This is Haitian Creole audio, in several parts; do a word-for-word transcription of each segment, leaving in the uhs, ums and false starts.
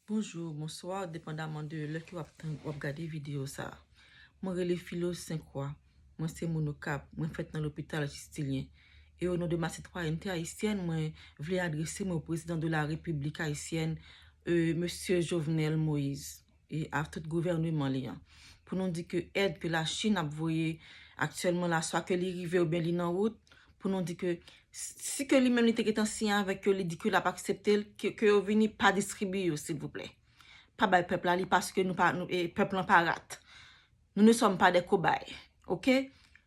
Bonjou, bonswa, depandaman de lè ke w ap tann, w ap gade videyo sa a. Mwen rele Filo Senkwa. Mwen se moun Okap. Mwen fèt nan lopital Jistilyen. E o non de ma sitwayènte ayisyèn, mwen vle adrese mwen o prezidan de la Repiblik ayisyèn, e, mesye Jovenel Moïse, e a tout gouvèneman li an, pou nou di ke èd ke Lachin ap voye aktyèlman la, swa ke li rive oubyen li nan wout, pou nou di ke si ke li menm li te gentan siyen avèk yo, li di ke l ap aksepte l, ke, ke yo vini pa distribiye yo, silvouplè. Pa bay pèp la li, paske nou pa, nou, e, pèp lan pa rat. Nous ne sommes pas des cobayes, oke?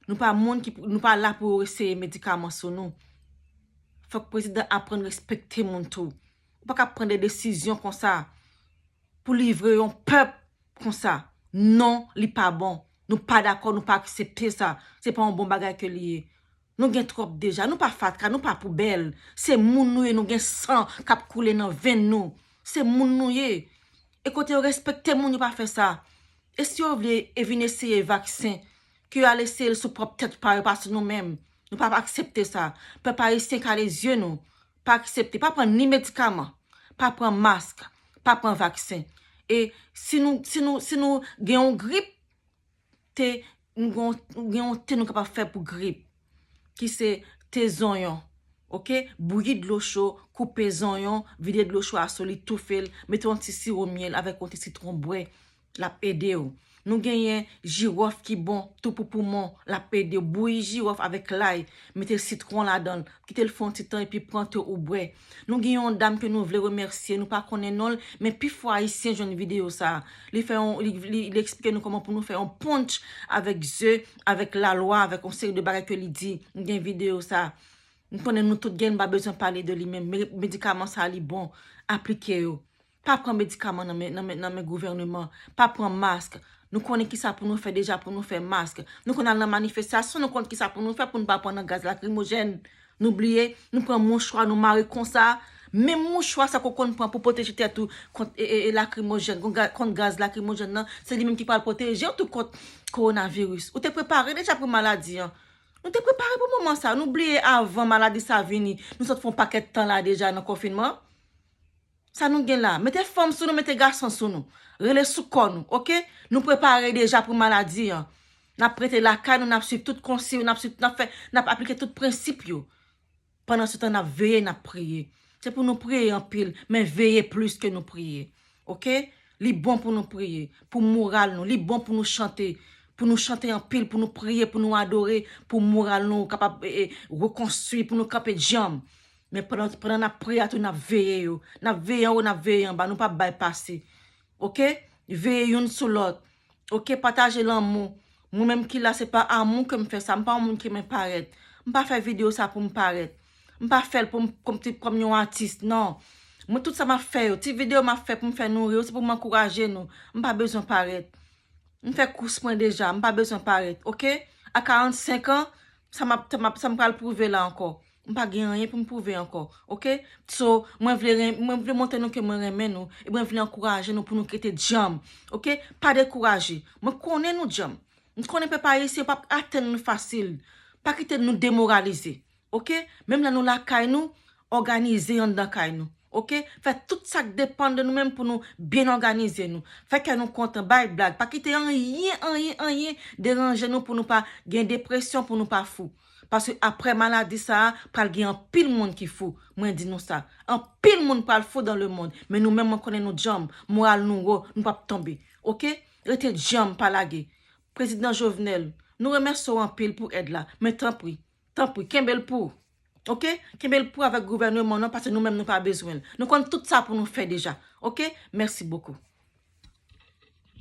Nou pa moun ki, nou pa la pou yo eseye medikaman sou nou. Fòk prezidan aprann respekte moun tou. Ou pa ka pran de desizyon konsa pou livre yon pèp konsa. Non, li pa bon. Nou pa dakò, nou pa aksepte sa. Se pa yon bon bagay ke li ye. Nou gen twòp deja. Nou pa fatra, nou pa poubèl. Se moun nou ye, nou gen san k ap koule nan venn nou. Se moun nou ye. E kote yo respekte moun, yo pa fè sa. E si yo vle e vin eseye vaksen, ke yo al eseye l sou pwòp tèt pa yo, pa sou nou menm. Nou pa aksepte sa. Pèp ayisyen, kale zye nou. Pa aksepte. Pa pran ni medikaman, pa pran mask, pa pran vaksen. E si nou, si nou, si nou gen yon grip, te, nou gen yon, gen yon te nou kapab fè pou grip, ki se te zonyon, oke? Bouyi dlo cho, koupe zonyon, vide dlo cho a sou li, toufe l, mete yon ti siwo myèl avèk yon ti sitwon, bwè, l ap ede w. Nou genyen jiwòf ki bon tou pou poumon, l ap ede w. Bouyi jiwòf avèk lay, mete sitwon ladan l, kite l fè yon ti tan epi pran te ou bwè. Nou gen yon dam ke nou vle remèsye, nou pa konnen non l, men pifò ayisyen jwenn videyo sa a. Li fè yon, li, li, li eksplike nou kòman pou nou fè yon punch avèk ze, avèk lalwa, avèk yon seri de bagay ke li di. Nou gen videyo sa a. M konnen nou tout gen, m pa bezwen pale de li, men me-, medikaman sa a, li bon. Aplike yo. Pa pran medikaman nan men, nan men, nan men gouvèneman. Pa pran mask. Nou konnen kisa pou nou fè deja pou nou fè mask. Nou konn al nan manifestasyon, nou konn kisa pou nou fè pou nou pa pran nan gaz lakrimojèn. Nou bliye, nou pran mouchwa, nou mare konsa. Menm mouchwa sa ke w konn pran pou pwoteje tèt ou kont, e, e, e lakrimojèn, kont ga-, kont gaz lakrimojèn nan, se li menm ki pral pwoteje w tou kont kowonaviris. Ou te prepare deja pou maladi an. Nou te prepare pou moman sa. Nou bliye avan maladi sa vini, nou sot fè yon pakèt tan la deja nan konfinman. Sa nou gen la? Mete fanm sou nou, mete gason sou nou. Rele sou kò nou, oke? Nou prepare deja pou maladi an. N ap rete lakay nou, n ap swiv tout konsiy, n ap swiv, n ap fè, n ap aplike tout prensip yo. Pandan se tan, n ap veye, n ap priye. Se pou nou priye anpil, men veye plis ke nou priye. Oke? Li bon pou nou priye, pou moral nou. Li bon pou nou chante, pou nou chante anpil, pou nou priye, pou nou adore, pou moral nou kapab, e, e, rekonstwi, pou nou kanpe djanm. Men pandan, pandan n ap priye a tou, n ap veye yo. N ap veye anwo, n ap veye anba. Nou p ap bay pase. Oke? Veye youn sou lòt. Oke? Pataje lanmou. Mwen menm ki la, se pa amou ke m fè sa. M pa yon moun ki renmen parèt. M pa fè videyo sa pou m parèt. M pa fè l pou m, kòm ti, kòm yon atis. Non. Mwen, tout sa m ap fè yo, ti videyo m ap fè pou m fè nou ri yo, se pou m ankouraje nou. M pa bezwen parèt. M fè kous mwen deja, m pa bezwen parèt, oke? A karannsenk an, sa m ap, sa m ap, sa m pral pwouve la ankò? M pa gen anyen pou m pwouve ankò, oke? So, mwen vle ren-, mwen vle montre nou ke mwen renmen nou, e mwen vle ankouraje nou pou nou rete djanm, oke? Pa dekouraje. Mwen konnen nou djanm. M konnen pèp ayisyen p ap atenn nou fasil. Pa kite nou demoralize. Oke? Menm lè nou lakay nou, òganize anndan kay nou. Oke? Fè tout sa k depann de nou menm pou nou byen òganize nou. Fè kè nou kontan, bay blag. Pa kite anyen, anyen, anyen deranje nou pou nou pa gen depresyon, pou nou pa fou. Paske aprè maladi sa a, pral gen anpil moun ki fou. Mwen di nou sa. Anpil moun pral fou dans le monde. Men nou menm, mwen konnen nou djanm, moral nou wo, nou p ap tonbe. Oke? Rete djanm, pa lage. Prezidan Jovenel, nou remèsye w anpil pou èd la. Men tanpri, tanpri, kenbe l pou ou. Oke? Kenbe l pou avèk gouvèneman nan, paske nou menm nou pa bezwen l. Nou konn tout sa pou nou fè deja. Oke? Mèsi bokou.